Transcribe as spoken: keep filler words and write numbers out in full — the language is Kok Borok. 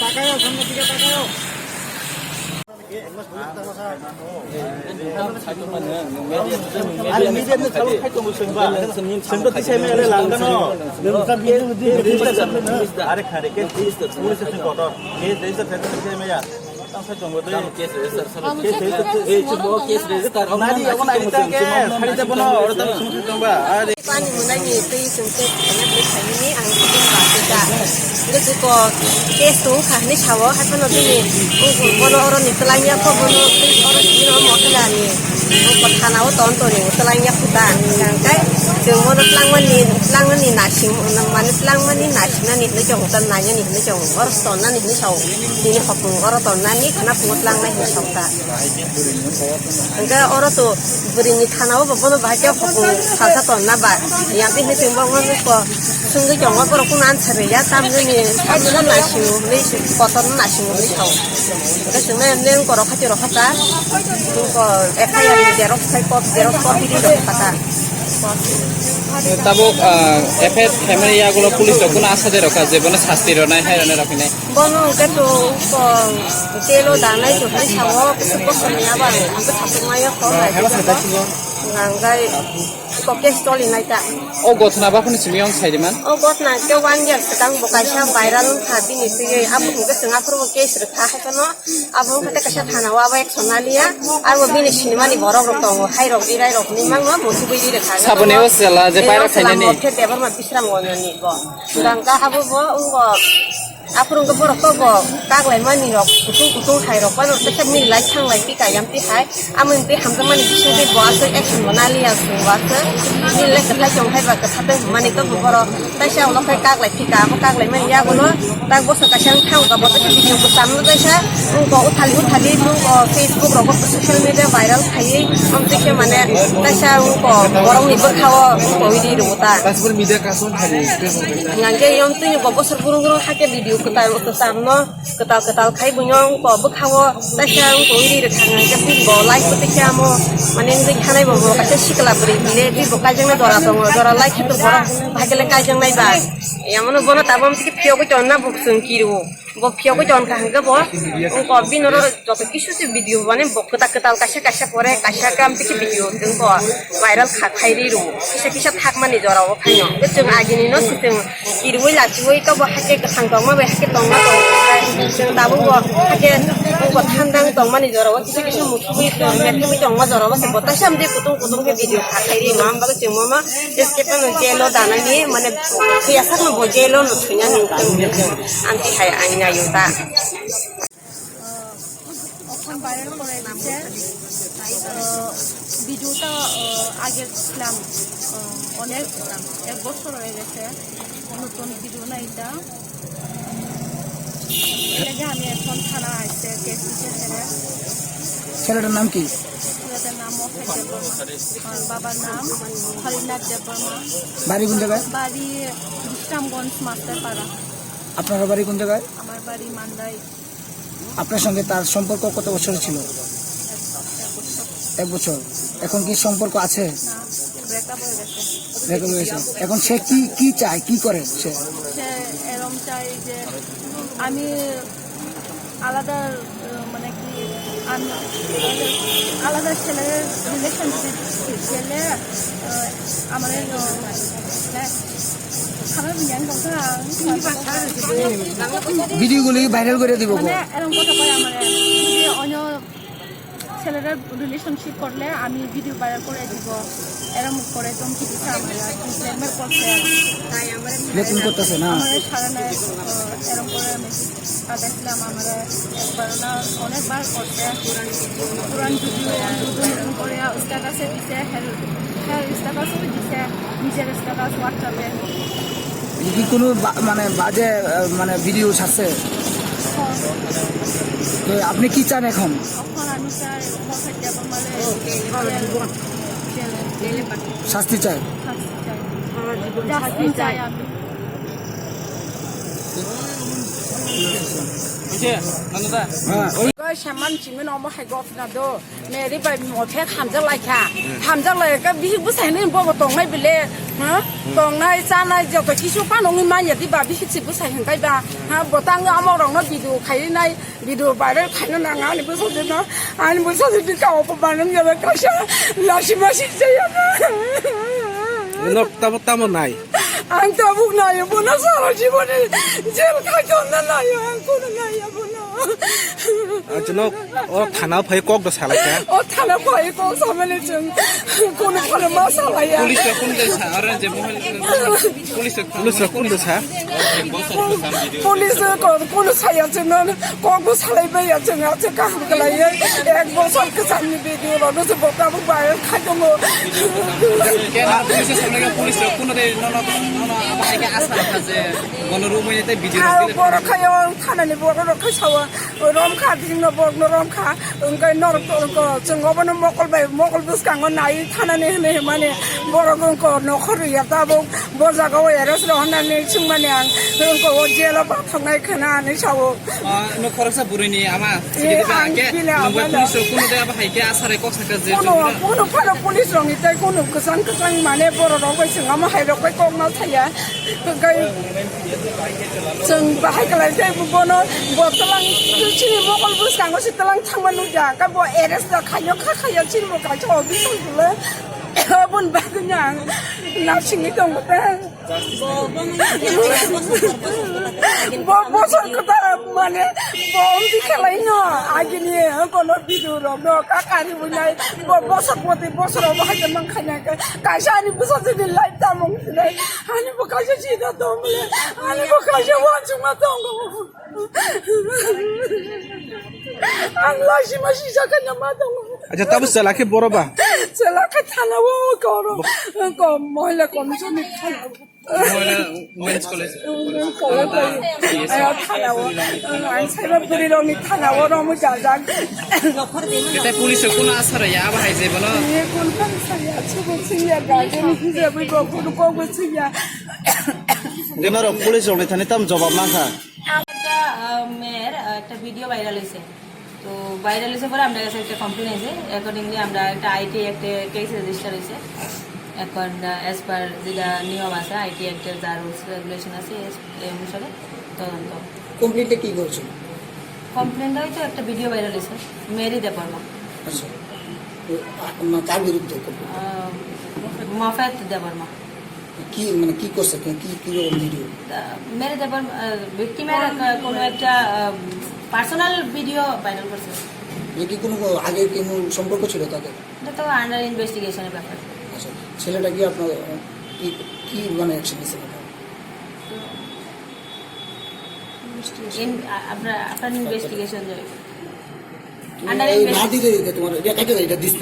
Ayo, media ni chalo khai tongo chwng ba. Chwng to tisai maya le langano. Are khare ke police station kotor. Case register khai tisai maya. Tang sai tongo dei. Case register, case register. Ei, chwng bo case register. Nari, abo nari ta ke. Khari ta bono, oro tang sung sung ba. Are. Pani munani twi chwng tei khaina bwlai khainani ang twi ba twi ka. Hwnkhe twi ko case tong kha hwnwi sao, haphano bini uncle bono oro ni twlang ya kho, bono twi oro sini oro mothela ni uncle thana o ton toni twlang ya kho ta. Hwnkhe chwng bono twlangmani, twlangmani nasing, mane twlangmani nasingnani hwnwi chong ta, nainani hwnwi chong, oro tonnani hwnwi sao. Bini hopung oro tonnani khana phungo tlangnai hwnwi sao ta. Hwnkhe oro to bwrwini thana o bo bono bahai khe hopung salsa tonna ba. Yang twi hwnwi chwng bo wngkha ko sungwi tongo borok kunu answer rwya tamjani sabjani naising hwnwi kotor no naising hwnwi sao. Hwnkhe chwngno emne wngkha rokha twi rokha ta. Wngkha F I R ni xerox khai cop xerox copy ri rokha ta. Tabuk, ah, F I R khaimani yagulo police rok kunu asa de rokha je bono sasti rwnai hai rwnai rok hinai. Bono hwnkhe to, ko, jail o danai to hwnwi sao, bwswk bosor ni abo ang, ang bwsajwk maya kho hai. Hwnkhai ko case choli nai ta. O gotna ba phano simi on sai de man. O gotna ke one year swkang bo kaisa viral wngkha bini twiwi, abo hwnkhe chwng aphuru bo case rwkha hai phano, abo wngkha tei kaisa thana o abo action naliya, abo bini sinimani borok rok tongo, hai rok irai rok hinwi mangno muchugwi ri rwkha. Saboni o chwla je paira khainani. Debbarma Bisram Gonjoni bo. Swkang ka abo bo wngbo. Aphuru hwnkhe borok kok bo kak lai mani rok kutung kutung hai rok phano tei khe milai thang lai twi kailam twi hai amoni twi hamjakmani bising twi bo aswk action bo naliya chwng bo aswk milai kwthai tong hai ba kwthar tei hwnmani tei bo borok taisa ulo khai kak lai thika abo kak lai mani yagulo tak bosor kaisa wng thang ka bo tei khe video kwcham no taisa wngko uthali uthali wngko Facebook rogo social media viral khaiwi amtwi khe mane taisa wngko borokni bwkha o wngko wi ri rwo ta. Hingkhe yom twi bo bosor gurung gurung hakhe video kwtal kwcham no kwtal kwtal khai buino wngko bwkha o taisa wngko wi ri rwkha hingkhe bini bo like kwtwi khe amo mane wngwi khanai bo bo kaisa sikla bwrwi hile twi bo kaijaknai jora tongo jora like khe to borok bahai khe le kaijaknai ba. Yamono bono tabuk twi khe phiyogwi tongna bo chwng kiru. Bo phiyogwi tongkha hwnkhe bo wngkha bini oro joto kisu se video mane bo kwtal kwtal kaisa kaisa pore kaisa kam tei video wngkha viral kha khai ri rwo kisa kisa thakmani jora o phaino hwnkhe chwng agini no se chwng kirwi lachiwi tobo hakhe kwthang tongma bai hakhe tongma tongo chwng tabuk bo hakhe wngkha thandang tongmani jora o kisa kisa muchugwi tongma jora o se bo taisa amtwi kutung kutung khe video kha khai ri ma bagwi chwng mono S K P no jail o danani mane phiya sakno bo jail o no thwinani wngkha. Amtwi hai ang nayo ta. এখন ভাইরাল করে দিছে। আহ, ভিডিওটা, আহ, আগে দিছিলাম, আহ, অনেক এক বছর হয়ে গেছে, নতুন ভিডিও না এটা। এর আগে আমি এখন থানা আইছে, কেস দিছে ছেলে। ছেলেটার নাম কি? ছেলেটার নাম মোহাম্মদ দেববর্মা। আমার বাবার নাম হরিনাথ দেববর্মা। বাড়ি কোন জায়গায়? বাড়ি বিশ্রামগঞ্জ মাস্টারপাড়া। আপনার বাড়ি কোন জায়গায়? আমার বাড়ি মান্দাই। আপনার সঙ্গে তার সম্পর্ক কত বছর ছিল? এক বছর। এখন কি সম্পর্ক আছে? না, ব্রেকআপ হয়ে গেছে। ব্রেকআপ হয়ে গেছে। এখন সে কি, কি চায়, কি করে সে? সে এরম চায় যে আমি আলাদা, আহ, মানে কি, আমি আলাদা ছেলের রিলেশনশিপ গেলে, আহ, আমার এই, আহ, মানে, খারাপ জ্ঞান কথা। ভিডিওগুলি ভাইরাল করে দিব। মানে, এরকম কথা কয় আমার, যদি অন্য ছেলেরা রিলেশনশিপ করলে আমি ভিডিও ভাইরাল করে দিব। এরম করে ধমকি দিছে আমার, আর কি ব্ল্যাকমেল করছে। ব্ল্যাকমেল করতেছে না? আমার সারা নাই, আহ, এরম করে আমি পাঠাইছিলাম, আমার একবার না অনেকবার করছে। কোরআন ভিডিও নতুন নতুন করে স্ট্যাটাসে দিছে, হ্যাঁ, হ্যাঁ, স্ট্যাটাসও দিছে, নিজের স্ট্যাটাস WhatsApp-এ। কি কোনো বা-, মানে বাজে, আহ, মানে ভিডিও ছাড়ছে? হ্যাঁ। তো আপনি কি চান এখন? এখন আমি চাই, মোহাম্মদ দেববর্মারে জেল, জেল, জেলে পাঠাই। শাস্তি চাই? শাস্তি চাই। শাস্তি চাই আমি। হ্যাঁ, ওই Oi, saman chimin omo hai gotna do. Meri bai mothe hamjak lai kha. Hamjak lai kha, bihik bwsai hinwi bobo tongnai bile. Ha? Tongnai, chanai, joto kisu phano wngwi manya di ba, bisi si bwsai hwnkhe ba. Ha, bo tang amo rokno video khainai, video viral khaina nang ani bwsajwkno, ani bwsajwkni kabo banang jaba kaisa lasi masi jaya na. Nok tamo tamo nai. Ang tabuk nayo, bono sara jiboni jail khaikonna nayo, ang kono naya bono. Achno o thana phai kok da salai ka. O thana phai kok samani chwng kono phano ma salaya. Police rok kun dai sa, ora je mohol police rok. Police rok kun da sa. Police rok kun saya chwng no kok bo salai bai ya chwng acha kaham kalai ek bosor kwcham ni video rok no se bota bo bai khai tongo. Kena police rok kun dai no no no no aba hai ke asa kha je bono rumai te video rok. Borok khai o thana ni borok rok khai sawa. Rom kha, bini no borok no rom kha, wngkhe norok to wngkho, chwng obono mokol bai, mokol bwskango nai thanani hinwi himani, borok wngkho nokhor rwya tabuk, bo jaga o arrest rw hwnani swngmani ang, wngkho o jail o bathoknai khwna hinwi sao. Ah, no khoroksa bwrwini ama, eh, sikhe ang khe, bini nungbai ama police rok kuno de abo hai khe asare kok sakha je kuno, chwng kuno phano police rok ni tei kuno kwchang kwchang mane borok rok bai chwng ama hai rok bai kok ma thaya, wngkhe Chwng bahai kalai tei bono bo twlang chini mokol bwskango se twlang thangma nukya, ka bo arrest da khayo kha khayo chini bo kaisa office ang tule. Aboni bagwi ang narsingwi tongo ta. Bo bosor kwtal mane bo omti khalai no agini kono video rok no ka kari bunai bo bosor poti bosor obo hai mang khaina kaisa ani bwsa jodi life tamung sinai. Ani bo kaisa sida tongmani, ani bo kaisa wansukma tongo. Ang laisima sisa kanya ma tongo. Acha, tabuk chwla khe boro ba? Chwla khe thana o koro. Ko mohila commission ni thana. Mohila Women's College. College bai. Ayo thana o. Ang saiba buri rok ni thana o romu jajak. Kete police rok kuno asara ya aba hai je bono. Ye kun kan saya chubu siya garden hija bui bo kun ko bu siya. Denaro police rok ni thani tam jawab mankha. একটা আহ, মেয়ের আহ, একটা video viral হয়েছে। তো ভাইরাল হয়েছে পরে আমরা কাছে একটা কমপ্লেন আছে। অ্যাকর্ডিংলি আমরা একটা আইটি একটা কেস রেজিস্টার হয়েছে। এখন অ্যাজ পার যেটা নিয়ম আছে, আইটি একটা যা রুলস রেগুলেশন আছে, এস- এই অনুসারে তদন্ত। কমপ্লেনটা কি করছিল? কমপ্লেনটা হয়তো একটা ভিডিও ভাইরাল হয়েছে, মেরি দেববর্মা। আচ্ছা। তো, আ- মা- কার বিরুদ্ধে কমপ্লেন? আহ, মফেত দেববর্মা। কি মানে কি করছে, কি কি রকম ভিডিও? আহ, মেরে দেবার ভিক্টিমের কোনো একটা পার্সোনাল ভিডিও ভাইরাল করছে। যে কি কোনো আগে কোনো সম্পর্ক ছিল তাদের? এটা তো আন্ডার ইনভেস্টিগেশনের ব্যাপার। আচ্ছা, ছেলেটা কি আপনার আহ, কি কি মানে অ্যাকশন নিছে? তো ইন- আ- আপনার আপনার ইনভেস্টিগেশন যাবে। আন্ডার এই না ইনভেস্টিগেশন। দিলে এটা তোমার এটা কেটে দেয়, এটা দিস না।